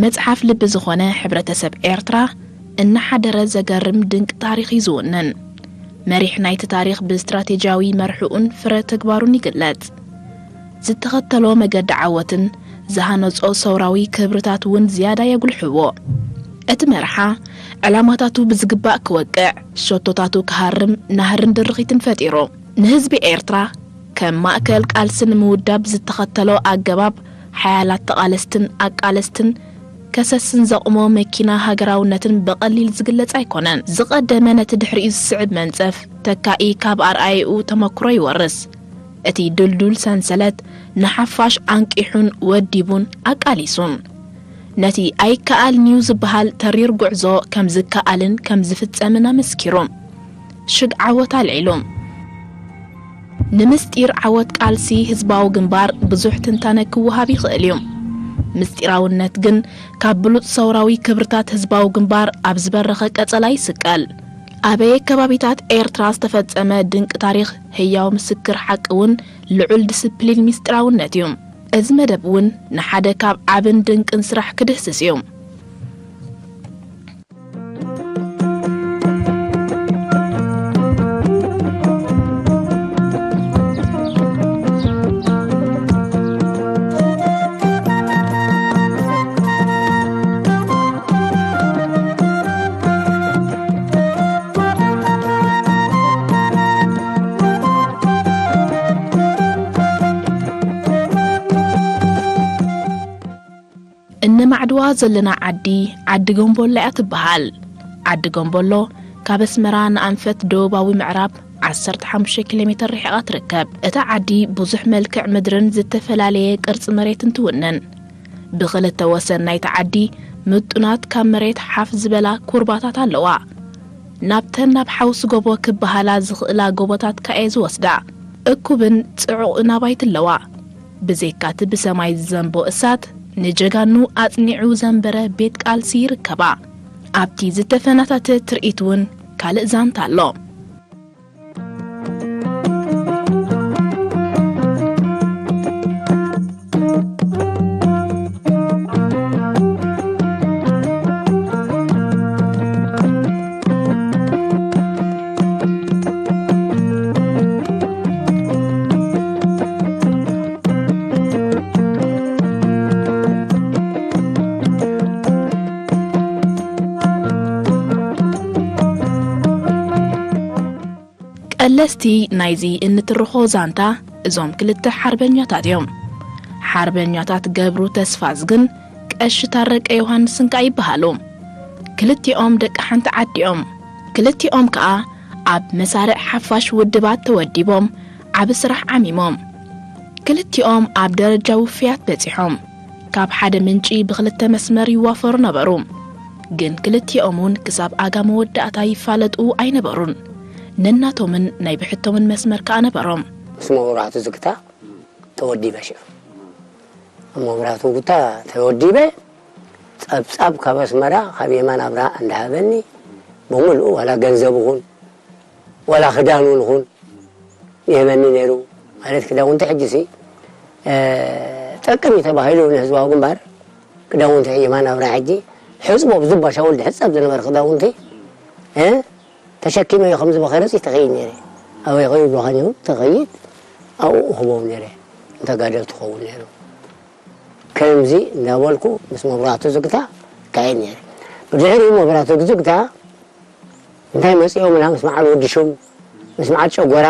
መጽሓፍ ልቢ ዝኾነ ሕብረተሰብ ኤርትራ እናሓደረ ዘገርም ድንቂ ታሪኽ እዩ ዝውንን። መሪሕ ናይቲ ታሪኽ ብስትራቴጂያዊ መርሕኡን ፍረ ተግባሩን ይግለጽ። ዝተኸተሎ መገዲ ዓወትን ዝሃነጾ ሰውራዊ ክብርታት እውን ዝያዳ የጉልሕዎ። እቲ መርሓ፣ ዕላማታቱ ብዝግባእ ክወቅዕ፣ ሸቶታቱ ክሃርም ናህርን ድርኺትን ፈጢሩ። ንህዝቢ ኤርትራ ከም ማእከል ቃልሲ ንምውዳብ ዝተኸተሎ ኣገባብ፣ ሓያላት ተቓለስትን ኣቃለስትን ከሰስን ዘቑሞ መኪና ሃገራውነትን ብቐሊል ዝግለጽ ኣይኮነን። ዝቐደመ ነቲ ድሕሪኡ ዝስዕብ መንጸፍ ተካኢ ካብ ኣርኣያኡ ተመክሮ ይወርስ። እቲ ድልዱል ሰንሰለት ንሓፋሽ ኣንቂሑን ወዲቡን ኣቃሊሱን። ነቲ ኣይከኣልን'ዩ ዝበሃል ተሪር ጉዕዞ ከም ዝከኣልን ከም ዝፍጸምን ኣመስኪሩ። ሽግ ዓወት ኣልዒሉ። ንምስጢር ዓወት ቃልሲ ህዝባዊ ግንባር ብዙሕ ትንታነ ክወሃብ ይኽእል እዩ። ምስጢራውነት ግን ካብ ብሉጽ ሰውራዊ ክብርታት ህዝባዊ ግንባር ኣብ ዝበረኸ ቀጸላ ይስቀል። ኣበየ ከባቢታት ኤርትራ ዝተፈጸመ ድንቂ ታሪኽ ህያው ምስክር ሓቂ እውን ልዑል ዲስፕሊን ምስጢራውነት እዩ። እዚ መደብ እውን ንሓደ ካብ ዓብን ድንቅን ስራሕ ክድህስስ እዩ። እነማዕድዋ ዘለና ዓዲ፣ ዓዲ ጎምቦሎ እያ ትበሃል። ዓዲ ጎምቦሎ ካብ ኣስመራ ንኣንፈት ደቡባዊ ምዕራብ ዓሰርተ ሓሙሽተ ኪሎ ሜትር ርሒቓ ትርከብ። እታ ዓዲ ብዙሕ መልክዕ ምድርን ዝተፈላለየ ቅርጺ መሬትን ትውንን። ብኽልተ ወሰን ናይታ ዓዲ ምጡናት ካብ መሬት ሓፍ ዝበላ ኩርባታት ኣለዋ። ናብተን ናብ ሓውሲ ጎቦ ክበሃላ ዝኽእላ ጎቦታት ከኣ እየ ዝወስዳ። እኩብን ጽዑቕን ኣባይቲ ኣለዋ። ብዘይካ'ቲ ብሰማይ ዝዘንቦ እሳት፣ ንጀጋኑ ኣጽኒዑ ዘንበረ ቤት ቃልሲ ይርከባ። ኣብቲ ዝተፈናታተ ትርኢት እውን ካልእ ዛንታ ኣሎ። ቀለስቲ ናይዚ እንትርኾ ዛንታ እዞም ክልተ ሓርበኛታት እዮም። ሓርበኛታት ገብሩ ተስፋዝግን ቀሺ ታረቀ ዮሃንስን ከኣ ይበሃሉ። ክልቲኦም ደቂ ሓንቲ ዓዲ እዮም። ክልቲኦም ከኣ ኣብ መሳርዕ ሓፋሽ ውድባት ተወዲቦም ዓቢ ስራሕ ዓሚሞም። ክልቲኦም ኣብ ደረጃ ውፍያት በጺሖም። ካብ ሓደ ምንጪ ብኽልተ መስመር ይዋፈሩ ነበሩ። ግን ክልቲኦም እውን ክሳብ ኣጋ መወዳእታ ይፋለጡ ኣይነበሩን። ነናቶምን ናይ ብሕቶምን መስመር ከኣ ነበሮም። ምስ መብራህቱ ዝግታ ተወዲበ ሽዑ። ኣብ መብራህቱ ዝግታ ተወዲበ፣ ጸብጻብ ካብ ኣስመራ፣ ካብ የማን ኣብርሃ እንዳሃበኒ፣ ብምሉኡ ዋላ ገንዘብ ይኹን፣ ዋላ ክዳን እውን ይኹን፣ ይህበኒ ነይሩ። ማለት ክዳውንቲ ሕጂ ሲ፣ እ፣ ጠቅም እዩ ተባሂሉ ንህዝባዊ ግንባር ክዳውንቲ የማን ኣብርሃ ሕጂ ሕጽቦ ብዝባሻ ወልዲ ሕጸብ ዝነበረ ክዳውንቲ፣ እ፣ ተሸኪመዮ ከም ዝበኸረጽ ተኸይድ ነይረ። ኣበይ ኸይድ ብኻን ይኹን ተኸይድ ኣብኡ እኽቦም ነይረ። እንተጋደል ትኸውን ነይሩ። ከምዚ እንዳበልኩ ምስ መብራህቱ ዝግታ ካይድ ነይረ። ብድሕሪኡ መብራህቱ ዝግታ እንታይ መጺኦምና ምስ መዓል ወዲ ሹም፣ ምስ መዓል ጨጎራ፣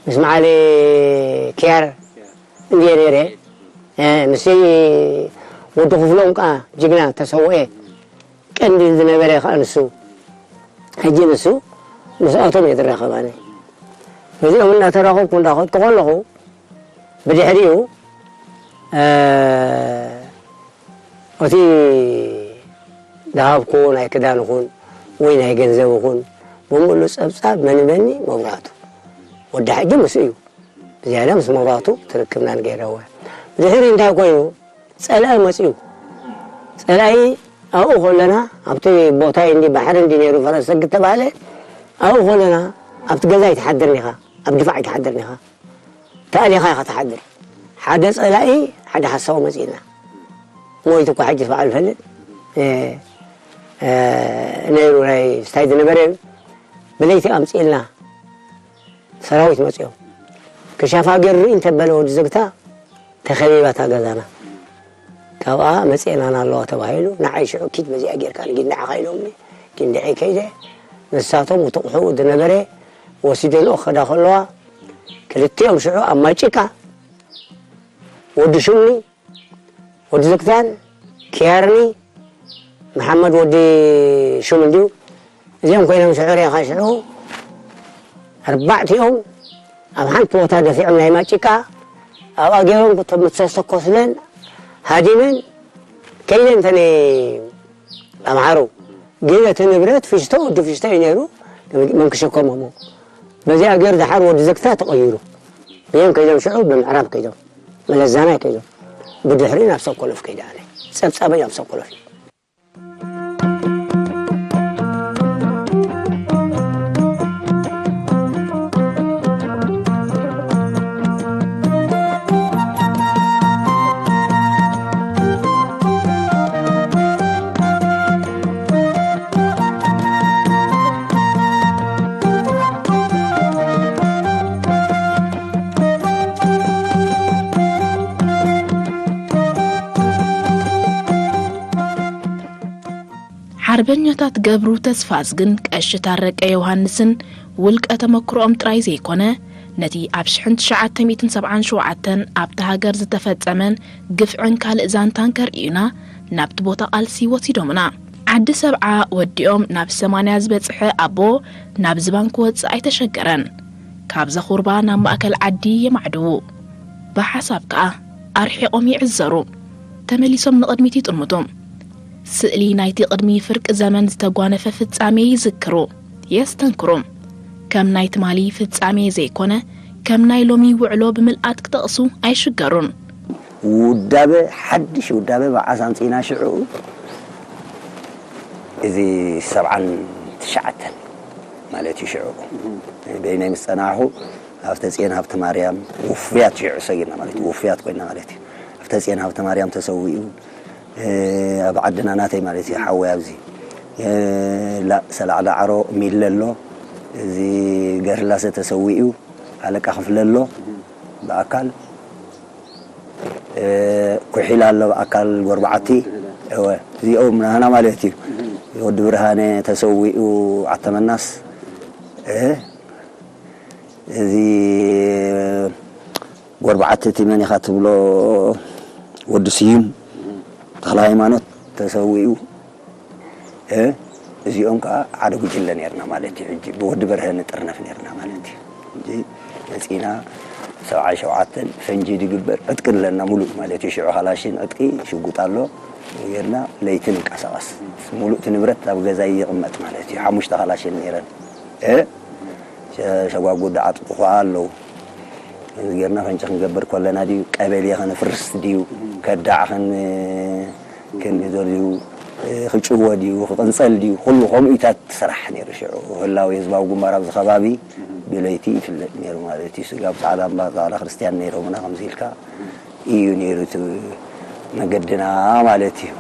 ምስ መዓል ኪያር እንድየ ነይረ። እ፣ ምስ ወዲ ክፍሎም ከኣ ጅግና ተሰውኤ ቀንዲ ዝነበረ ከኣ ንሱ። ሕጂ ንሱ ምስኣቶም እየ ዝራኸብ ኣነ። ነዚኦም እናተራኸብኩ እንዳኸድኩ ከለኹ ብድሕሪኡ፣ እ፣ እቲ ዝሃብኩዎ ናይ ክዳን ይኹን ወይ ናይ ገንዘብ ይኹን ብምሉእ ጸብጻብ መን በኒ መብራህቱ። ወዲ ሓቂ ምስ እዩ። ብዝያዳ ምስ መብራህቱ ትርክብና ንገይረወ። ብድሕሪ እንታይ ኮይኑ? ጸላኢ መጽዩ። ጸላኢ ኣብኡ ከለና ኣብቲ ቦታ እንዲ ባሕሪ እንዲ ነይሩ ፈረስ ሰግድ ተባህለ። ኣብኡ ከለና ኣብቲ ገዛ ኣይትሓድርን ኢኻ፣ ኣብ ድፋዕ ኣይትሓድርን ኢኻ። ተኣሊኻ ኢኻ ትሓድር። ሓደ ጸላኢ፣ ሓደ ሓሳዊ መጺእና። ሞይቱ እኳ ሕጂ ባዕሉ ይፈልጥ። እ፣ እ፣ ነይሩ ናይ ስታይ ዝነበረ እዩ። ብለይቲ ኣምጺእልና ሰራዊት መጺኦም። ክሻፋ ገር ርኢ እንተበለ ወዲ ዘግታ ተኸቢባ እታ ገዛና። ካብኣ መጺኤናና ኣለዋ ተባሂሉ፣ ንዓይ ሽዑ ኪድ በዚኣ ጌርካ ንጊንዳዕኻ ኢሎምኒ። ጊንዳዐይ ከይደ፣ ንሳቶም ውትቑሑ ዝነበረ ወሲደንኦ ክኸዳ ከለዋ፣ ክልቲኦም ሽዑ ኣብ ማጭቃ ወዲ ሹምኒ፣ ወዲ ዘግታን፣ ኪያርኒ፣ መሓመድ ወዲ ሹም እንድዩ። እዚኦም ኮይኖም ሽዑ ርኢኻ ሽዑ ኣርባዕቲኦም ኣብ ሓንቲ ቦታ ደፊዖም ናይ ማጭቃ ኣብኣ ገይሮም፣ እቶም ዝተተኮስለን ሃዲመን ከይደን ተን ኣምሓሩ። ግን እቲ ንብረት ፍሽቶ፣ ወዲ ፍሽቶ እዩ ነይሩ፣ መን ክሸከሞ እሞ። በዚኣ ገር ደሓር ወዲ ዘግታ ተቐይሩ። ብየን ከይዶም ሽዑ ብምዕራብ ከይዶም፣ መለዛናይ ከይዶም። ብድሕሪ ናብ ሰኮሎፍ ከይደ ኣነ። ጸብጻበይ ኣብ ሰኮሎፍ እዩ። ሓርበኛታት ገብሩ ተስፋዝግን ቀሺ ታረቀ ዮሃንስን ውልቀ ተመክሮኦም ጥራይ ዘይኮነ፣ ነቲ ኣብ ሽሕን ትሽዓተ ሚእትን ሰብዓን ሸውዓተን ኣብታ ሃገር ዝተፈጸመን ግፍዕን ካልእ ዛንታን ከርእዩና ናብቲ ቦታ ቃልሲ ወሲዶምና። ዓዲ ሰብዓ ወዲኦም ናብ ሰማንያ ዝበጽሐ ኣቦ ናብ ዝባን ክወጽእ ኣይተሸገረን። ካብ ዘኹርባ ናብ ማእከል ዓዲ የማዕድዉ። ብሓሳብ ከኣ ኣርሒቖም ይዕዘሩ። ተመሊሶም ንቕድሚት ይጥምቱ። ስእሊ ናይቲ ቅድሚ ፍርቂ ዘመን ዝተጓነፈ ፍጻሜ ይዝክሩ፣ የስተንክሩ። ከም ናይ ትማሊ ፍጻሜ ዘይኮነ፣ ከም ናይ ሎሚ ውዕሎ ብምልኣት ክጠቕሱ ኣይሽገሩን። ውዳበ፣ ሓድሽ ውዳበ መዓስ ኣምጺእና ሽዑ፣ እዚ ሰብዓን ትሽዓተን ማለት እዩ ሽዑ። በይነይ ምስ ጸናሕኹ፣ ሃብተጽዮን ሃብተማርያም፣ ውፉያት ሽዑ ሰጊርና ማለት እዩ፣ ውፉያት ኮይና ማለት እዩ። ሃብተጽዮን ሃብተማርያም ተሰዊኡ፣ እ፣ ኣብ ዓድና ናተይ ማለት እዩ፣ ሓወይ ኣብዚ። እ፣ ላ-፣ ሰላዕ ዳዕሮ ሚለ ኣሎ፣ እዚ ገርላሰ ተሰዊኡ፣ ኣለቃ ክፍለ ኣሎ ብኣካል፣ እ፣ ኩሒላ ኣሎ ብኣካል ጎርባዓቲ። እወ፣ እዚኦም ናህና ማለት እዩ። ወዲ ብርሃነ ተሰዊኡ፣ ዓተመናስ፣ እ፣ እዚ ጎርባዓቲ እቲ መን ኢኻ ትብሎ፣ ወዲ ስዩም ተኽለ ሃይማኖት ተሰዊኡ። እ፣ እዚኦም ከኣ ሓደ ጉጅለ ነርና ማለት እዩ። ሕጂ ብወዲ በርሀ ንጥርነፍ ነርና ማለት እዩ። ሕጂ መጺና ሰብዓን ሸውዓተን ፈንጂ ድግበር ዕጥቂ ኣለና ሙሉእ ማለት እዩ። ሽዑ ካላሽን ዕጥቂ ሽጉጥ ኣሎ ጌርና ለይቲ ንንቀሳቐስ። ሙሉእ እቲ ንብረት ኣብ ገዛይ ይቕመጥ ማለት እዩ። ሓሙሽተ ካላሽን ነይረን። እ፣ ሸ-፣ ሸጓጉድ ዓጥቁ ከኣ ኣለዉ። እዚ ጌርና ፈንጂ ክንገብር ከለና ድዩ፣ ቀበሌ ከነፍርስ ድዩ፣ ከዳዕ ከን-፣ ክንዞር ድዩ፣ ክጭወ ድዩ፣ ክቕንጸል ድዩ፣ ኩሉ ከምኡታት ስራሕ ነይሩ። ሽዑ ህላዊ ህዝባዊ ግንባር ኣብዚ ከባቢ ብለይቲ ይፍለጥ ነይሩ ማለት እዩ። ስጋብ ጻዕዳ እምባ ጻዕዳ ክርስትያን ነይሮምና ከምዚ ኢልካ እዩ ነይሩ እቲ መገድና ማለት እዩ።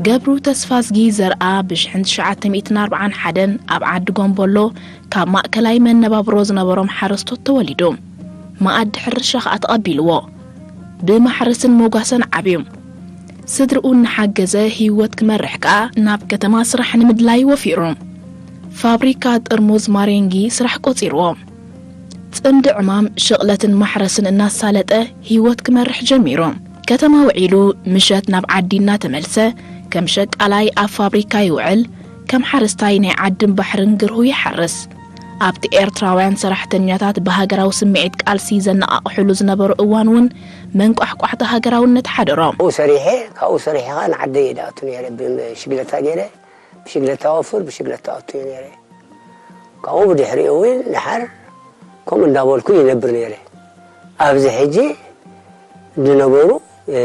ገብሩ ተስፋዝጊ ዘርኣ ብሽሕን ትሽዓተ ሚእትን ኣርብዓን ሓደን ኣብ ዓዲ ጎምቦሎ ካብ ማእከላይ መነባብሮ ዝነበሮም ሓረስቶት ተወሊዱ። መኣዲ ሕርሻ ከኣ ተቐቢልዎ። ብማሕረስን ሞጓሰን ዓብዩ። ስድርኡ እናሓገዘ ህይወት ክመርሕ ከኣ ናብ ከተማ ስራሕ ንምድላይ ወፊሩ። ፋብሪካ ጥርሙዝ ማሬንጊ ስራሕ ቆጺርዎ። ጽምዲ ዕማም ሽቕለትን ማሕረስን እናሳለጠ ህይወት ክመርሕ ጀሚሩ። ከተማ ውዒሉ ምሸት ናብ ዓዲ እናተመልሰ ከም ሸቃላይ ኣብ ፋብሪካ ይውዕል፣ ከም ሓረስታይ ናይ ዓድን ባሕርን ግርሁ ይሓርስ። ኣብቲ ኤርትራውያን ሰራሕተኛታት ብሃገራዊ ስምዒት ቃልሲ ዘነቓቕሕሉ ዝነበሩ እዋን እውን መንቋሕቋሕቲ ሃገራውነት ሓደሮ። ኣብኡ ሰሪሐ፣ ካብኡ ሰሪሐ ኸዓ ንዓደይ እየ ዝኣቱ ነይረ። ብሽግለታ ገይረ፣ ብሽግለታ ወፍር፣ ብሽግለታ ኣቱ እየ ነይረ። ካብኡ ብድሕሪኡ እውን ደሓር ከምኡ እንዳበልኩ ይነብር ነይረ። ኣብዚ ሕጂ ዝነበሩ፣ እ፣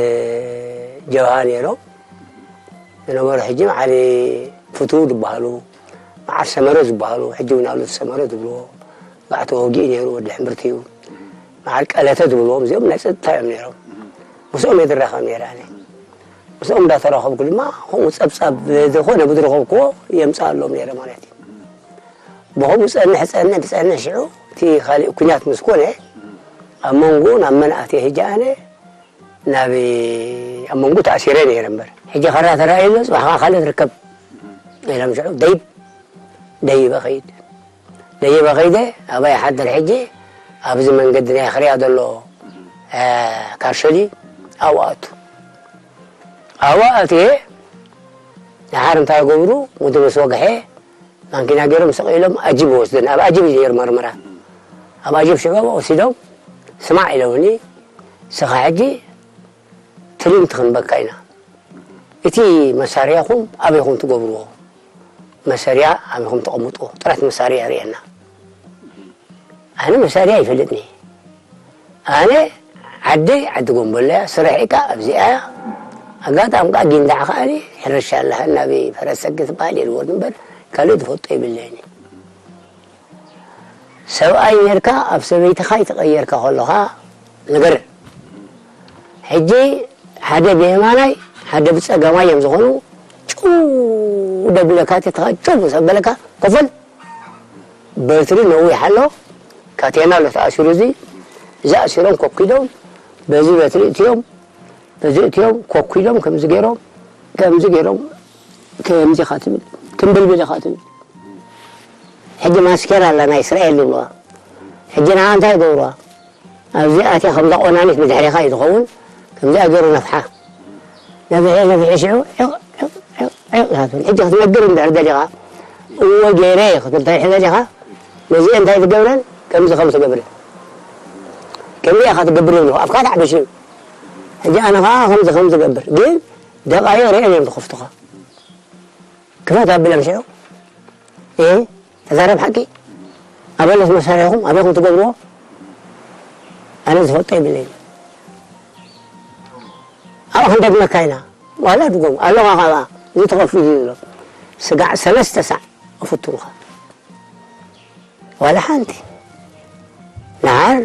ጀብሃ ነይሮም። ዝነበሩ ሕጂ መዓል ፍትው ዝበሃሉ፣ መዓል ሰመረ ዝበሃሉ፣ ሕጂ እውን ኣሎ ሰመረ ዝብልዎ፣ ጋዕ ተወጊኡ ነይሩ፣ ወዲ ሕምብርቲ እዩ። መዓል ቀለተ ዝብልዎም፣ እዚኦም ናይ ጸጥታ እዮም ነይሮም። ምስኦም እየ ዝራኸብ ነይረ ኣነ። ምስኦም እንዳተራኸብኩ ድማ፣ ከምኡ ጸብጻብ ዝኾነ ብዝረኸብክዎ የምጽኣሎም ነይረ ማለት እዩ። ብኸምኡ ጸንሕ፣ ጸንሕ፣ ጸንሕ፣ ሽዑ እቲ ካሊእ ኲናት ምስ ኮነ፣ ኣብ መንጎ ናብ መን ኣትየ ሕጂ ኣነ? ናብ፣ ኣብ መንጎ ተኣሲረ ነይረ እምበር። ሕጂ ኸራ ተራእዩ ኣሎ፣ ጽባሕ ኸዓ ካልእ ትርከብ። ኢሎም ሽዑ ደይብ፣ ደይበ ኸይድ። ደይበ ኸይደ፣ ኣበይ ይሓድር ሕጂ? ኣብዚ መንገዲ ናይ ኣኽርያ ዘሎ፣ እ፣ ካርሸሊ፣ ኣብኡ ኣቱ። ኣብኡ ኣትየ፣ ደሓር እንታይ ይገብሩ? ሙድ ምስ ወግሐ፣ ማንኪና ገይሮም ሰቒሎም ኣጂብ ወስደን። ኣብ ኣጂብ እዩ ነይሩ መርመራ። ኣብ ኣጂብ ሽዑ ወሲዶም፣ ስማዕ ኢሎምኒ፣ ንስኻ ሕጂ ትልምቲ ክንበካ ኢና። እቲ መሳርያኹም ኣበይ ኢኹም ትገብርዎ? መሳርያ ኣበይ ኢኹም ተቐምጥዎ? ጥራት መሳርያ የርእየና። ኣነ መሳርያ ኣይፈልጥን እየ። ኣነ ዓደይ ዓዲ ጎምቦላ እያ፣ ስራሐይ ከኣ ኣብዚኣ እያ። ኣጋጣሚ ከኣ ጊንዳዕ ከኣ ሕርሻ ኣለሃ፣ ናበይ ፈረስ ሰጊ ትበሃል የልቦን እምበር ካልእ ዝፈልጦ የብለይን። ሰብኣይ ኔርካ ኣብ ሰበይትኻ ይተቐየርካ ከለኻ ንገር። ሕጂ ሓደ ብየማናይ ሓደ ብጸጋማይ እዮም ዝኾኑ። ጭው ደብለካ፣ ተኻ ጭው ምስ ኣበለካ ኮፈል። በትሪ ነዊሕ ኣሎ፣ ካቴና ኣሎ ተኣሲሩ፣ እዚ፣ እዚ ኣሲሮም ኮኪዶም፣ በዚ በትሪ እትዮም፣ በዚ እትዮም፣ ኮኪዶም፣ ከምዚ ገይሮም፣ ከምዚ ገይሮም፣ ከምዚ ኢኻ ትብል፣ ክምብልብል ኢኻ ትብል። ሕጂ ማስኬራ ኣላ ናይ እስራኤል ዝብልዋ። ሕጂ ንዓ እንታይ ይገብርዋ? ኣብዚ ኣትያ ከምዛ ቆናኒት ብድሕሪኻ እዩ ዝኸውን፣ ከምዚኣ ገይሩ ነፍሓ። ነፍሒ፣ ነፍሒ ሽዑ፣ ዒቕ፣ ዒቕ፣ ዒቕ፣ ዒቕ ኢኻ ትብል። ሕጂ ክትነግር እንድሕር ደሊኻ፣ እወ ገይረ ኢኻ ክትብል ተሪሕለ ዲኻ? ነዚኤን እንታይ ትገብረን? ከምዚ ከም ትገብረን። ከምዚ ኢኻ ትገብር ይብሉ። ኣፍካ ተዓቢሱ። ሕጂ ኣነ ኸዓ ከምዚ ከም ዝገብር። ግን ደቓይቕ ርኤን እዮም ዝኸፍቱኻ። ክፈት ኣቢሎም ሽዑ። እ? ተዛረብ ሓቂ። ኣበለስ መሳርያኹም ኣበይኹም ትገብርዎ? ኣነ ዝፈልጦ የብለይን። ኣብኣ ክንደግመካ ኢና። ዋላ ድጎም ኣለኻ ካብኣ። እዚ ተኸፊቱ እዩ ዝብሎ። ስጋዕ ሰለስተ ሳዕ እፍትኑኻ። ዋላ ሓንቲ። ደሓር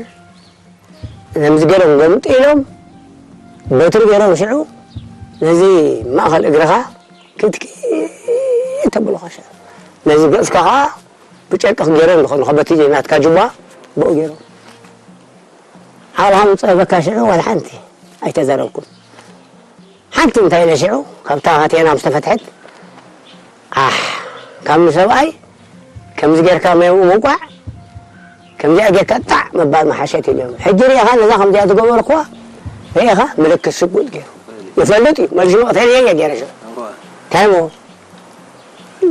ነምዚ ገይሮም ገምጢሎም በትሪ ገይሮም ሽዑ ነዚ ማእኸል እግርኻ ክትክእ ተብሉኻ ሽዑ። ነዚ ገጽካ ኸዓ ብጨርቂ ገይሮም ዝኾኑ ከበቲ ናትካ ጁባ ብኡ ገይሮም። ዓቕልኻ ምጸበካ ሽዑ ዋላ ሓንቲ ኣይተዛረብኩን። ሓንቲ እንታይ ኢለ ሽዑ፣ ካብታ ካቴና ምስ ተፈትሐት፣ ኣሕ፣ ካብ ንሰብኣይ ከምዚ ጌርካ መ-፣ ምውቃዕ፣ ከምዚኣ ጌርካ ጣዕ ምባል ምሓሸት ኢሎም። ሕጂ ርኢኻ ነዛ ከምዚኣ ዝገበርኩዋ፣ ርኢኻ ምልክት ሽጉጥ ገይሩ። ይፈልጥ እዩ፣ መልሲ መቕተሊ እየ ገይረ ሽዑ። እንታይ እሞ?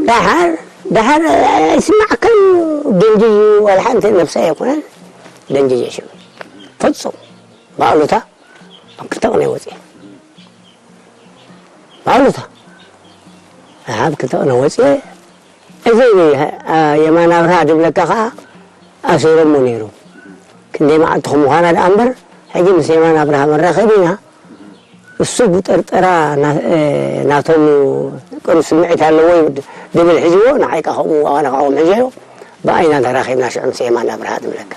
ደሓር፣ ደሓር ኣይስማዕካን እዩ፣ ደንጅዩ፣ ዋላ ሓንቲ ነብሰይ ኣይኮነን፣ ደንጅየ ሽዑ። ፍጹም፣ ባዕሉታ ኣብ ክልተ ቅነ ወፅየ። ባዕሉታ ኣብ ክልተ ቅነ ወፅየ። እዚ፣ አ፣ የማን ኣብርሃ ዝብለካ ከዓ ኣሲሮሞ ነይሩ። ክንደይ መዓልቲ ከም ምዃና ደኣ እምበር፣ ሕጂ ምስ የማን ኣብርሃ መራኸቢ ኢና። እሱ ብጥርጠራ ና-፣ እ፣ ናቶም እዩ፣ ቅኑ ስምዒት ኣለዎ እዩ ድብል ሒዝዎ፣ ንዓይ ከዓ ከምኡ ኣነ ከዓ ከምኡ ሒዘዮ። ብኣይና ተራኺብና ሽዑ ምስ የማን ኣብርሃ ዝብለካ።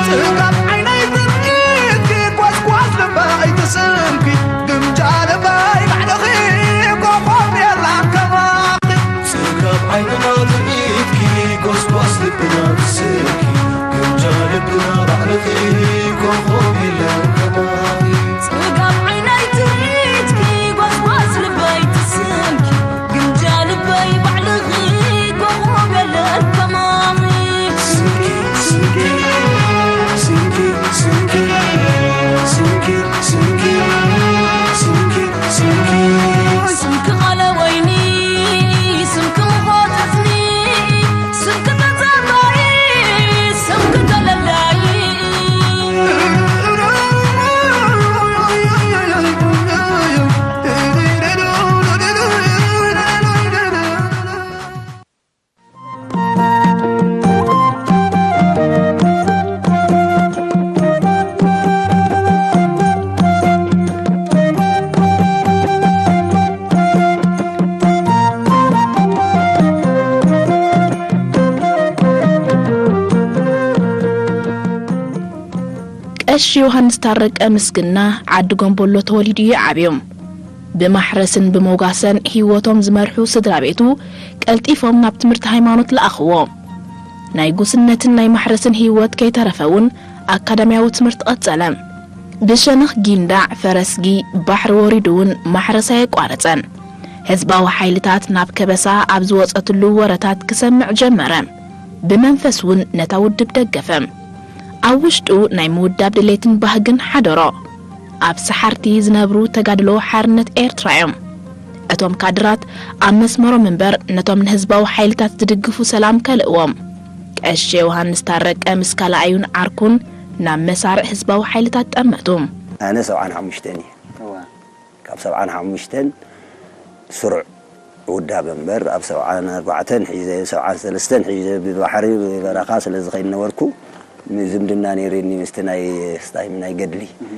ጽጋብ ዓይነይ ትርኢትኪ፣ ጓስጓስ ልበይ ትስምኪ፣ ግምጃ ልበይ ባዕልኺ ኮኾብ የላን ከማኺ። ጽጋብ ዓይንና ትርኢትኪ፣ ጓስጓስ ልብና ትስምኪ፣ ግምጃ ልብና ባዕልኺ ኮኾብ ቀሺ ዮሃንስ ታረቀ ምስግና ዓዲ ጎንቦሎ ተወሊዱ እዩ ዓብዩ። ብማሕረስን ብመውጋሰን ህይወቶም ዝመርሑ ስድራ ቤቱ ቀልጢፎም ናብ ትምህርቲ ሃይማኖት ለኣኽዎ። ናይ ጉስነትን ናይ ማሕረስን ህይወት ከይተረፈ እውን ኣካዳሚያዊ ትምህርቲ ቀጸለ። ብሸነኽ ጊንዳዕ ፈረስጊ ባሕሪ ወሪዱ እውን ማሕረስ ኣየቋረጸን። ህዝባዊ ሓይልታት ናብ ከበሳ ኣብ ዝወጸትሉ ወረታት ክሰምዕ ጀመረ። ብመንፈስ እውን ነታ ውድብ ደገፈ። ኣብ ውሽጡ ናይ ምውዳብ ድሌትን ባህግን ሓደሮ። ኣብ ሰሓርቲ ዝነብሩ ተጋድሎ ሓርነት ኤርትራ እዮም። እቶም ካድራት ኣብ መስመሮም እምበር ነቶም ንህዝባዊ ሓይልታት ዝድግፉ ሰላም ከልእዎም። ቀሺ ዮሃንስ ታረቀ ምስ ካልኣዩን ዓርኩን ናብ መሳርዕ ህዝባዊ ሓይልታት ጠመቱ። ኣነ ሰብዓን ሓሙሽተን እየ። እዋ። ካብ ሰብዓን ሓሙሽተን ስሩዕ ውዳበ እምበር፣ ኣብ ሰብዓን ኣርባዕተን ሒዘ፣ ሰብዓን ሰለስተን ሒዘ ብባሕሪ ብበረኻ ስለ ዝኸይድ ነበርኩ፣ ዝምድና ነይሩኒ ምስቲ ናይ ስታይም ናይ ገድሊ። እህ።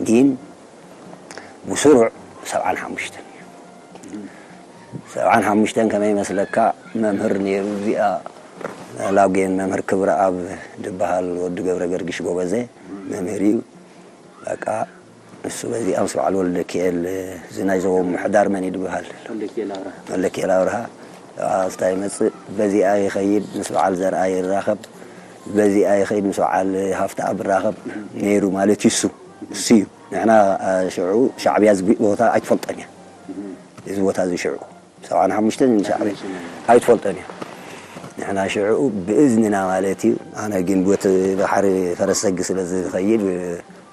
ግን ብስሩዕ ሰብዓን ሓሙሽተን እዩ። እህ። ሰብዓን ሓሙሽተን ከመይ ይመስለካ፣ መምህር ነይሩ፣ እዚኣ ላጉየን መምህር ክብረኣብ ዝበሃል ወዲ ገብረ ገርግሽ ጎበዜ መምህር እዩ። በቃ ንሱ በዚኣ ምስ በዓል ወልደኪኤል፣ እዚ ናይ ዞቦ ምሕዳር መን እዩ ዝበሃል? ወልደኪኤል ኣብርሃ። ወልደኪኤል ኣብርሃ። ኣብታ ይመጽእ፣ በዚኣ ይኸይድ፣ ምስ በዓል ዘርኣ ይራኸብ፣ በዚኣ ይኸይድ፣ ምስ በዓል ሃፍተኣብ ይራኸብ ነይሩ ማለት እዩ። እሱ፣ እሱ እዩ። ንሕና፣ አ፣ ሽዑ ሻዕብያ እዚ ቦታ ኣይትፈልጦን እያ። እዚ ቦታ እዚ ሽዑ ሰብዓን ሓሙሽተን ሻዕብያ ኣይትፈልጦን እያ። ንሕና ሽዑ ብእዝንና ማለት እዩ። ኣነ ግን ቦቲ ባሕሪ ፈረስ ሰጊ ስለ ዝኸይድ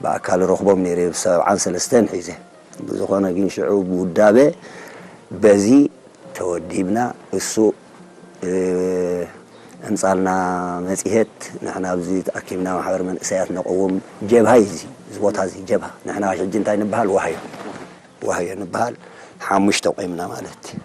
ብኣካል ረኽቦም ነይረ፣ ብ ሰብዓን ሰለስተን ሒዘ። ብዝኾነ ግን ሽዑ ብውዳበ በዚ ተወዲብና፣ እሱ፣ እ፣ ኣምጻልና መጺሄት፣ ንሕና ኣብዚ ተኣኪብና ማሕበር መንእሰያት ነቐውም። ጀብሃ እዩ እዚ፣ እዚ ቦታ እዚ ጀብሃ። ንሕና ሕጂ እንታይ ንበሃል? ዋህዮ። ዋህዮ ንበሃል። ሓሙሽተ ቆይምና ማለት እዩ።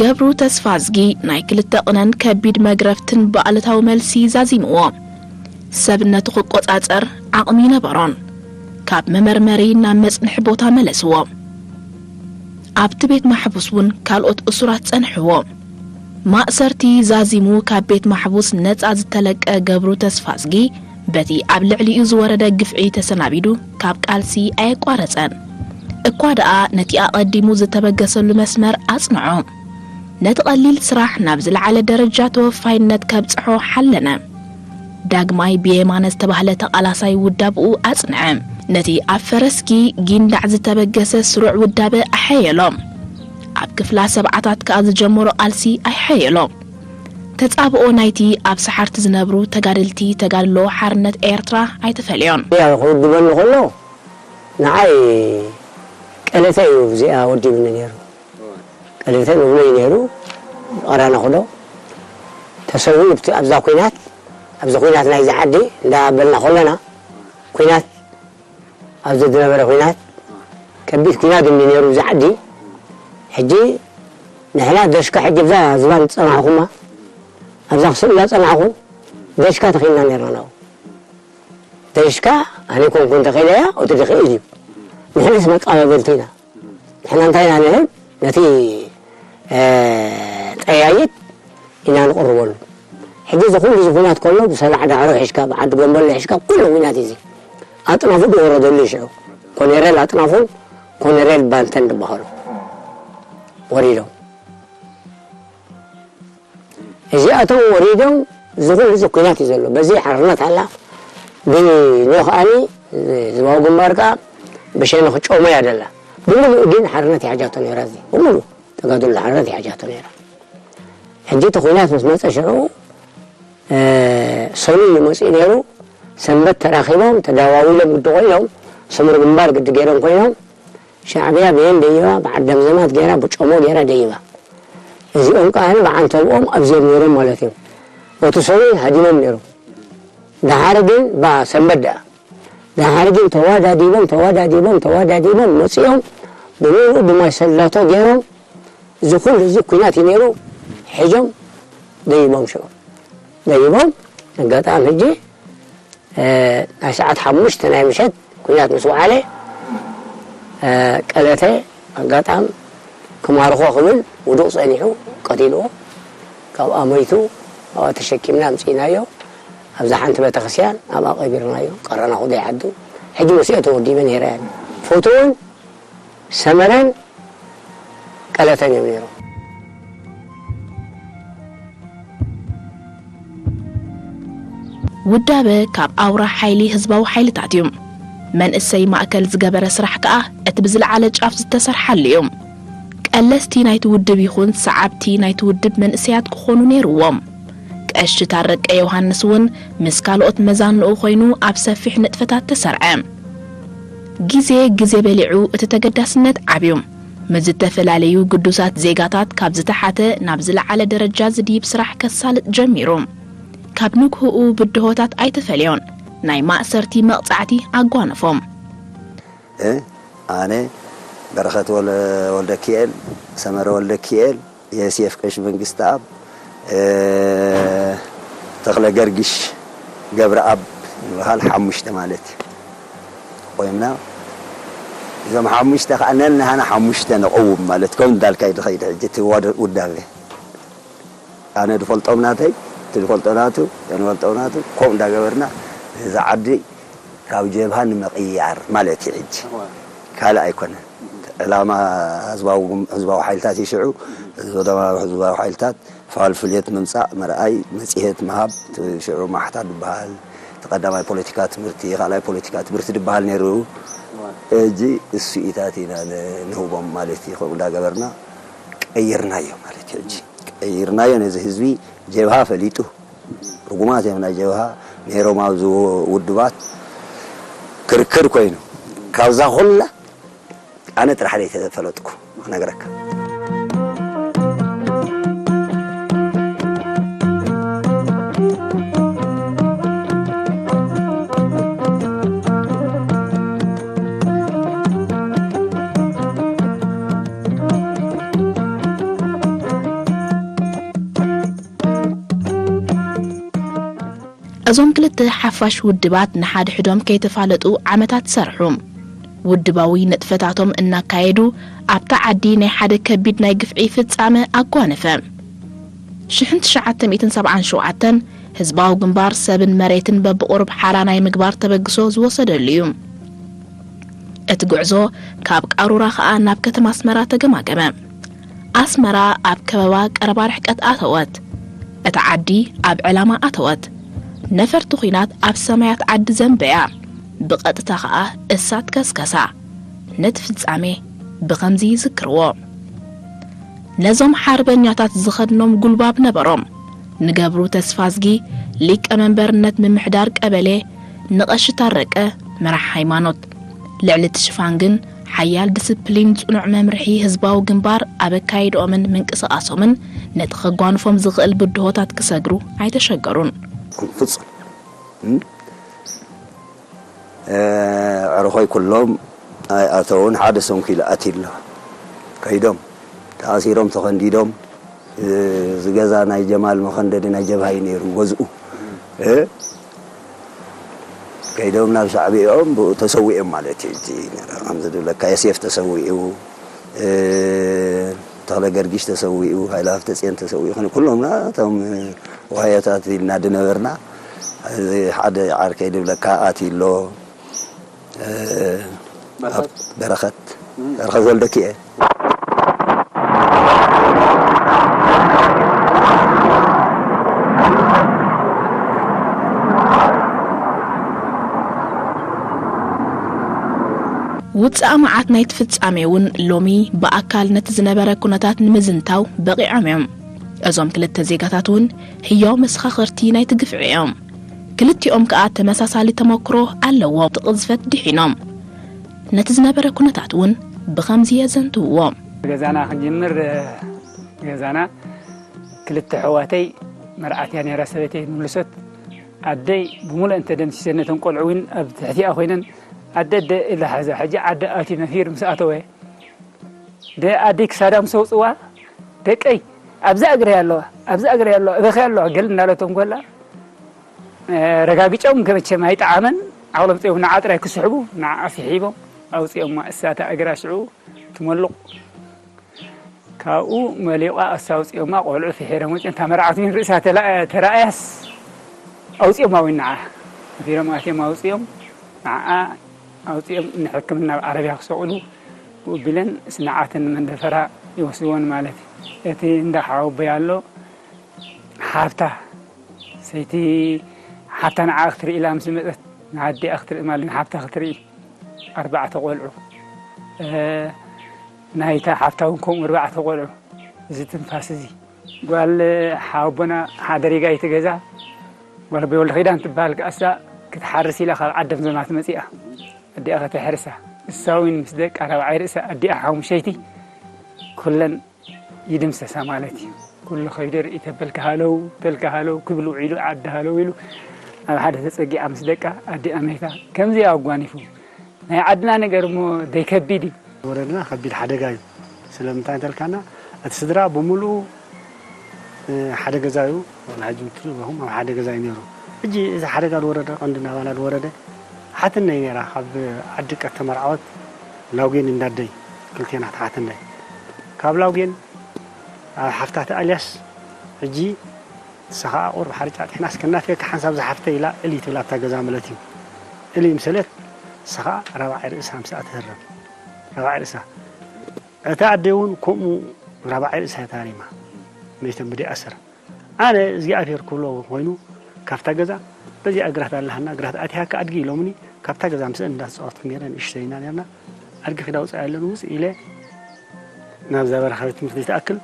ገብሩ ተስፋዝጊ ናይ ክልተ ቅነን ከቢድ መግረፍትን ብኣሉታዊ መልሲ ዛዚምዎ። ሰብ ነቲ ክቆጻጸር ዓቕሚ ይነበሮን። ካብ መመርመሪ ናብ መጽንሒ ቦታ መለስዎ። ኣብቲ ቤት ማሕቡስ እውን ካልኦት እሱራት ጸንሕዎ። ማእሰርቲ ዛዚሙ ካብ ቤት ማሕቡስ ነጻ ዝተለቀ ገብሩ ተስፋዝጊ፣ በቲ ኣብ ልዕሊኡ ዝወረደ ግፍዒ ተሰናቢዱ ካብ ቃልሲ ኣየቋረጸን። እኳ ደኣ ነቲ ኣቐዲሙ ዝተበገሰሉ መስመር ኣጽንዖ። ነቲ ቀሊል ስራሕ ናብ ዝለዓለ ደረጃ ተወፋይነት ከብጽሖ ሓለነ። ዳግማይ ብየማነ ዝተባህለ ተቓላሳይ ውዳብኡ ኣጽንዐ። ነቲ ኣብ ፈረስጊ ጊንዳዕ ዝተበገሰ ስሩዕ ውዳበ ኣሐየሎ። ኣብ ክፍላ ሰብዓታት ከኣ ዝጀመሮ ቃልሲ ኣይሐየሎ። ተጻብኦ ናይቲ ኣብ ሰሓርቲ ዝነብሩ ተጋደልቲ ተጋድሎ ሓርነት ኤርትራ ኣይተፈልዮን። ያው ክውድበኒ ከሎ ንዓይ ቀለተ እዩ እዚኣ ወዲብኒ ነይሩ። ቀለተ ንብሎ እዩ ነይሩ። ቀራና ክዶ ተሰዊኡ ኣብቲ፣ ኣብዛ ኲናት፣ ኣብዚ ኲናት ናይዚ ዓዲ እንዳበልና ከለና፣ ኲናት ኣብዚ ዝነበረ ኲናት ከቢድ ኲናት እንዲ ነይሩ እዚ ዓዲ። ሕጂ ንሕና ደሽካ ሕጂ ብዛ ዝባን ዝጸናሕኹማ ኣብዛ ክስእላ ጸናሕኹ ደሽካ ተኺልና ነርና ናብኡ። ደሽካ ኣነ ኮንኩ እንተኺለያ እቲ ድኽእል እዩ። ንሕናስ መቃባበልቲ ኢና። ንሕና እንታይ ኢና ንህብ? ነቲ፣ እ፣ ጠያይት ኢና ንቕርበሉ። ሕጂ እዚ ኩሉ እዚ ኲናት ከሎ ብሰላዕ ዳዕሮ ሒዝካ፣ ብዓዲ ጎንበሎ ሒዝካ፣ ኩሉ ኲናት እዚ ኣጥናፉ ዝወረደሉ እዩ ሽዑ። ኮኔሬል ኣጥናፉን ኮኔሬል ባንተን ዝበሃሉ ወሪዶም። እዚኣቶም ወሪዶም፣ እዚ ኩሉ እዚ ኲናት እዩ ዘሎ። በዚ ሓርነት ኣላ፣ ብኖ ከዓኒ ህዝባዊ ግንባር ከዓ ብሸነ ክጨሞ እያ ደላ። ብምሉእ ግን ሓርነት ይሓጃቶ ነይራ። እዚ ብምሉእ ተጋድሎ ሓርነት ይሓጃቶ ነይራ። ሕጂ እቲ ኹናት ምስ መፀ ሽዑ፣ እ፣ ሰኑይ እዩ መፂኡ ነይሩ። ሰንበት ተራኺቦም ተደዋዊሎም ግዲ ኮይኖም፣ ስሙር ግንባር ግዲ ገይሮም ኮይኖም፣ ሻዕብያ ብየን ደይባ፣ ብዓደም ዘማት ገይራ፣ ብጨሞ ገይራ ደይባ። እዚኦም ከዓ ብዓንተብኦም ኣብዚኦም ነይሮም ማለት እዮም። በቲ ሰኑይ ሃዲሞም ነይሩ። ደሓር ግን ባ ሰንበት ደኣ። ደሓር ግን ተዋዳዲቦም፣ ተዋዳዲቦም፣ ተዋዳዲቦም መጺኦም ብምሉኡ ብማይ ሰላቶ ገይሮም፣ እዚ ኩሉ እዚ ኲናት እዩ ነይሩ። ሒዞም ደይቦም ሽዑ። ደይቦም ኣጋጣሚ ሕጂ፣ እ፣ ናይ ሰዓት ሓሙሽተ ናይ ምሸት ኲናት ምስ ወዓለ፣ እ፣ ቀለተ ኣጋጣም ክማርኾ ክብል ውዱቕ ጸኒሑ ቀቲልዎ። ካብኣ ሞይቱ፣ ኣብኣ ተሸኪምና ኣምጺእናዮ። ኣብዛ ሓንቲ ቤተክርስትያን ኣብኣ ቀቢርናዮ። ቀረና ኩደይ ዓዱ። ሕጂ ምስኦ ተወዲበ ነይረ እየን። ፎቶውን ሰመረን ቀለተን እዮም ነይሮም። ውዳበ ካብ ኣውራ ሓይሊ ህዝባዊ ሓይልታት እዩ። መንእሰይ ማእከል ዝገበረ ስራሕ ከኣ እቲ ብዝለዓለ ጫፍ ዝተሰርሓሉ እዩ። ቀለስቲ ናይቲ ውድብ ይኹን ሰዓብቲ ናይቲ ውድብ መንእሰያት ክኾኑ ነይርዎም። ቀሺ ታረቀ ዮሃንስ እውን ምስ ካልኦት መዛንኡ ኮይኑ ኣብ ሰፊሕ ንጥፈታት ተሰርዐ። ግዜ ግዜ በሊዑ እቲ ተገዳስነት ዓብዩ። ምስ ዝተፈላለዩ ግዱሳት ዜጋታት ካብ ዝተሓተ ናብ ዝለዓለ ደረጃ ዝድይብ ስራሕ ከሳልጥ ጀሚሩ። ካብ ንግህኡ ብድሆታት ኣይተፈልዮን። ናይ ማእሰርቲ መቕጻዕቲ ኣጓነፎም። እ፣ ኣነ በረኸት ወለ-፣ ወልደኪኤል፣ ሰመረ ወልደኪኤል፣ የሴፍ ቀሺ መንግስተኣብ፣ እ፣ ተኽለ ገርጊሽ ገብረኣብ ዝበሃል ሓሙሽተ ማለት እዩ። ቆይምና እዞም ሓሙሽተ ከዓ ነንሃና ሓሙሽተ ነቐውም ማለት ከም እንዳልካ እዩ ዝኸይድ። ሕጂ እቲ ዋደ-፣ ውዳቤ ኣነ ዝፈልጦም ናተይ፣ እቲ ዝፈልጦ ናቱ፣ እቲ ዝፈልጦም ናቱ፣ ከምኡ እንዳገበርና እዚ ዓዲ ካብ ጀብሃ ንምቕያር ማለት እዩ። ሕጂ እዋ። ካልእ ኣይኮነን። ዕላማ ህዝባዊ፣ ህዝባዊ ሓይልታት እዩ ሽዑ። ህዝባዊ፣ ህዝባዊ ሓይልታት ፋልፍልየት ምምጻእ፣ ምርኣይ፣ መጽሔት ምሃብ፣ እቲ ሽዑ ማሕታ ዝበሃል፣ እቲ ቀዳማይ ፖለቲካ ትምህርቲ፣ ካልኣይ ፖለቲካ ትምህርቲ ዝበሃል ነይሩ። እዋ። ሕጂ እሱኢታት ኢና ን-፣ ንህቦም ማለት እዩ። ከምኡ እንዳገበርና ቀይርናዮ ማለት እዩ። ሕጂ ቀይርናዮ፣ ነዚ ህዝቢ ጀብሃ ፈሊጡ። ርጉማት እዮም ናይ ጀብሃ ነይሮም ኣብዚ ውድባት። ክርክር ኮይኑ ካብዛ ኩላ ኣነ ጥራሕ ደይ ተፈለጥኩ ክነግረካ። እዞም ክልተ ሓፋሽ ውድባት ንሓድሕዶም ከይተፋለጡ ዓመታት ሰርሑ። ውድባዊ ንጥፈታቶም እናካየዱ ኣብታ ዓዲ ናይ ሓደ ከቢድ ናይ ግፍዒ ፍጻመ ኣጓነፈ። ሽሕን ትሽዓተ ሚእትን ሰብዓን ሸውዓተን ህዝባዊ ግንባር ሰብን መሬትን በብቑሩብ ሓራ ናይ ምግባር ተበግሶ ዝወሰደሉ እዩ። እቲ ጉዕዞ ካብ ቃሩራ ኸኣ ናብ ከተማ ኣስመራ ተገማገመ። ኣስመራ ኣብ ከበባ ቀረባ ርሕቀት ኣተወት። እታ ዓዲ ኣብ ዕላማ ኣተወት። ነፈርቲ ኲናት ኣብ ሰማያት ዓዲ ዘንበያ። ብቐጥታ ኸኣ እሳት ከስከሳ። ነቲ ፍጻሜ ብኸምዚ ይዝክርዎ። ነዞም ሓርበኛታት ዝኸድኖም ጉልባብ ነበሮም። ንገብሩ ተስፋዝጊ ሊቀ መንበርነት ምምሕዳር ቀበሌ፣ ንቐሺ ታረቀ መራሕ ሃይማኖት። ልዕሊ እቲ ሽፋን ግን ሓያል ዲስፕሊን፣ ጽኑዕ መምርሒ ህዝባዊ ግንባር ኣብ ኣካይድኦምን ምንቅስቓሶምን ነቲ ከጓንፎም ዝኽእል ብድሆታት ክሰግሩ ኣይተሸገሩን። ፍጹም። እ፣ ኣዕሩኸይ ኩሎም ኣይኣተውን፣ ሓደ ሰንኪሉ ኣትዩ ኣሎ። ከይዶም ተኣሲሮም ተኸንዲዶም፣ እ፣ እዚ ገዛ ናይ ጀማል መኸንደዲ ናይ ጀብሃ እዩ ነይሩ ገዝኡ። እ፣ ከይዶም ናብ ሻዕብያኦም ብኡ ተሰዊኦም ማለት እዩ። እቲ ከምዚ ዝብለካ የሴፍ ተሰዊኡ፣ እ፣ ተኽለ ገርጊሽ ተሰዊኡ፣ ሃይለ ሃፍተጽዮን ተሰዊኡ፣ ኩሎም ናቶም ዋህዮታት ኢልና ዝነበርና፣ እዚ ሓደ ዓርከይ ዝብለካ ኣትዩ ኣሎ። እ፣ በረኸት። ኣብ-፣ በረኸት፣ እም። በረኸት ወልደኪኤ። ውፅኣ መዓት ናይቲ ፍጻሜ እውን ሎሚ ብኣካል ነቲ ዝነበረ ኩነታት ንምዝንታው በቒዖም እዮም። እዞም ክልተ ዜጋታት እውን ህያው መሰኻኽርቲ ናይቲ ግፍዒ እዮም። ክልቲኦም ከኣ ተመሳሳሊ ተመክሮ ኣለዎም። እቲ ቅዝፈት ድሒኖም ነቲ ዝነበረ ኩነታት እውን ብኸምዚ የዘንትውዎ። ገዛና ክንጅምር፣ ገዛና ክልተ ኣሕዋተይ መርዓት እያ ነይራ ሰበይተይ ምልሶት። ኣደይ ብምሉእ እንተ ደምሲሰን ነተን ቆልዑ እውን ኣብ ትሕቲኣ ኮይነን ኣደ ኣደ ኢላ ሓዛ። ሕጂ ዓዲ ኣትዩ ነፊር ምስ ኣተወ ደ ኣደይ ክሳዳ ምስ ኣውፅዋ ደቀይ ኣብዛ እግረይ ኣለዋ፣ ኣብዛ እግረይ ኣለዋ፣ እበኺ ኣለዋ ገል እናለቶም ኮላ ረጋግጮም ከመቸም ኣይጠዓመን። ዓቕሎም ፅኦም ንዓ ጥራይ ክስሕቡ ንዓ ስሒቦም ኣውፅኦማ። እሳታ እግራ ሽዑ ትመልቕ። ካብኡ መሊቋ ኣሳ ኣውፅኦማ። ቆልዑ ፍሒሮም ወፂኦም። እታ መርዓት እውን ርእሳ ተላ- ተራእያስ ኣውፅኦማ። እውን ንዓ ፍሒሮም ኣትዮም ኣውፅኦም። ንዓ ኣውፅኦም ንሕክምና ኣብ ዓረብያ ክሰቕሉ ብኡ ቢለን ስንዓትን መንደፈራ ይወስድዎን ማለት እዩ። እቲ እንዳ ሓወቦይ ኣሎ ሓብታ ሰይቲ ሓብታ ንዓ ክትርኢ ኢላ ምስ መፀት ንኣዲኣ ክትርኢ ማለት ንሓብታ ክትርኢ ኣርባዕተ ቆልዑ፣ እ፣ ናይታ ሓፍታ እውን ከምኡ ኣርባዕተ ቆልዑ። እዚ ትንፋስ እዚ ጓል ሓወቦና ሓደሪጋ ይትገዛ ጓል ኣቦይ ወልደ ኪዳን ትበሃል። ከኣሳ ክትሓርስ ኢላ ካብ ዓደም ዘማት መፂኣ ኣዲኣ ከተሕርሳ። እሳ እውን ምስ ደቃ ራብዓይ ርእሳ ኣዲኣ ሓሙሸይቲ ኩለን ይድምሰሳ ማለት እዩ። ኩሉ ከይዱ ርኢ ተበልካ ሃለው ተልካ ሃለው ክብል ውዒሉ ዓዲ ሃለው ኢሉ ኣብ ሓደ ተፀጊዓ ምስ ደቃ ኣዲኣ መይታ። ከምዚ ኣጓኒፉ ናይ ዓድና ነገር እሞ ደይከቢድ እዩ። ወረድና ከቢድ ሓደጋ እዩ። ስለምንታይ እንተልካና እቲ ስድራ ብምሉኡ፣ እ፣ ሓደ ገዛ እዩ። ዋላ ሕጂ ምትሉ በኹም ኣብ ሓደ ገዛ እዩ ነይሩ። ሕጂ እዚ ሓደጋ ዝወረደ ቀንዲ ናባና ዝወረደ ሓትነይ ነይራ። ካብ ዓዲ ቀት ተመርዓወት ላውጌን እንዳደይ ክልቴና ተሓትነይ ካብ ላውጌን ኣብ ሓፍታት ኣልያስ ሕጂ ንሳ ኸዓ ቁሩብ ሓርጫ ጥሕና እስከ እናፍየካ ሓንሳብ ዝሓፍተ ኢላ እሊ ትብል ኣብታ ገዛ ማለት እዩ። እሊ ምሰለት ንሳ ኸዓ ራብዓይ ርእሳ ምስኣ ትህረም። ራብዓይ ርእሳ። እታ ኣደ እውን ከምኡ ራብዓይ ርእሳ እያ ታሪማ። መይተን ብደይ ኣሰር። ኣነ እግዚኣብሔር ክብሎ ኮይኑ ካብታ ገዛ በዚኣ ግራት ኣለሃና፣ ግራት ኣቲሃካ ኣድጊ ኢሎምኒ፣ ካብታ ገዛ ምስአን እንዳተፃወትኩ ነይረ፣ ንእሽተይ ኢና ነርና። ኣድጊ ኪዳ ውፃእ ኣለኒ ውፅእ ኢለ ናብዛ በረኻ ቤት ትምህርቲ ዝትኣክል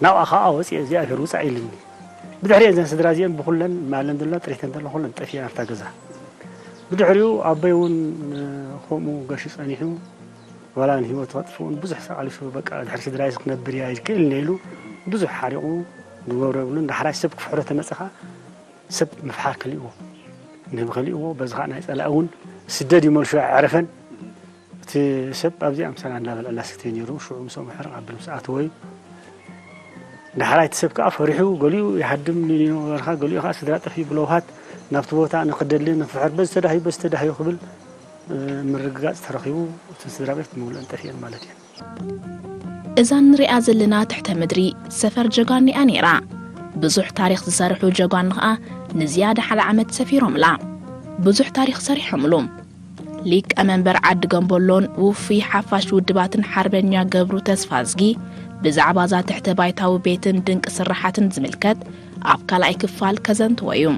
ናብኣ ከዓ ወፂአ እግዚኣብሔር ውፃእ ኢልኒ። ብድሕሪ እዘን ስድራ እዚአን ብኩለን ማለን ዘሎ ጥሪተን ዘሎ ኩለን ጠፊአን ኣብታ ገዛ። ብድሕሪኡ ኣቦይ እውን ከምኡ ገሹ ፀኒሑ ዋላ ንህይወቱ ከጥፍኡን ብዙሕ ተቓሊሱ በቃ ድሕሪ ስድራይስ ክነብር እያ ይክእል ኢሉ ብዙሕ ሓሪቑ ዝገብሮ የብሉን። ዳሕራይ ሰብ ክፍሕሮ ተመፀ ከዓ ሰብ ምፍሓር ከሊእዎ ንህቢ ከሊእዎ በዚ ከዓ ናይ ፀላኢ እውን ስደድ እዩ መልሱ ኣዕረፈን። እቲ ሰብ ኣብዚኣ ምሳና እንዳበልዐላ ስክተይ ነይሩ ሽዑ ምስኦም ሕርቕ ኣብል ምስ ኣተወ እዩ። ዳሕራይ እቲ ሰብ ከዓ ፈሪሑ ገሊኡ ይሃድም ንበርኻ ገሊኡ ከዓ ስድራ ጠፊኡ ብለውሃት ናብቲ ቦታ ንክደሊ ንክፍሕር በዚ ተዳህዩ በዚ ተዳህዩ ክብል ምርግጋፅ ተረኺቡ እተን ስድራ ቤት ብምሉእን ጠፊአን ማለት እዩ። እዛ ንሪኣ ዘለና ትሕተ ምድሪ ሰፈር ጀጋኑ እያ ነይራ። ብዙሕ ታሪኽ ዝሰርሑ ጀጋኑ ኸኣ ንዝያዳ ሓደ ዓመት ሰፊሮምላ። ብዙሕ ታሪኽ ሰሪሖምሉ። ሊቀ መንበር ዓዲ ገምቦሎን ውፉይ ሓፋሽ ውድባትን ሓርበኛ ገብሩ ተስፋዝጊ ብዛዕባ እዛ ትሕተ ባይታዊ ቤትን ድንቂ ስራሓትን ዝምልከት ኣብ ካልኣይ ክፋል ከዘንትዎ እዩ።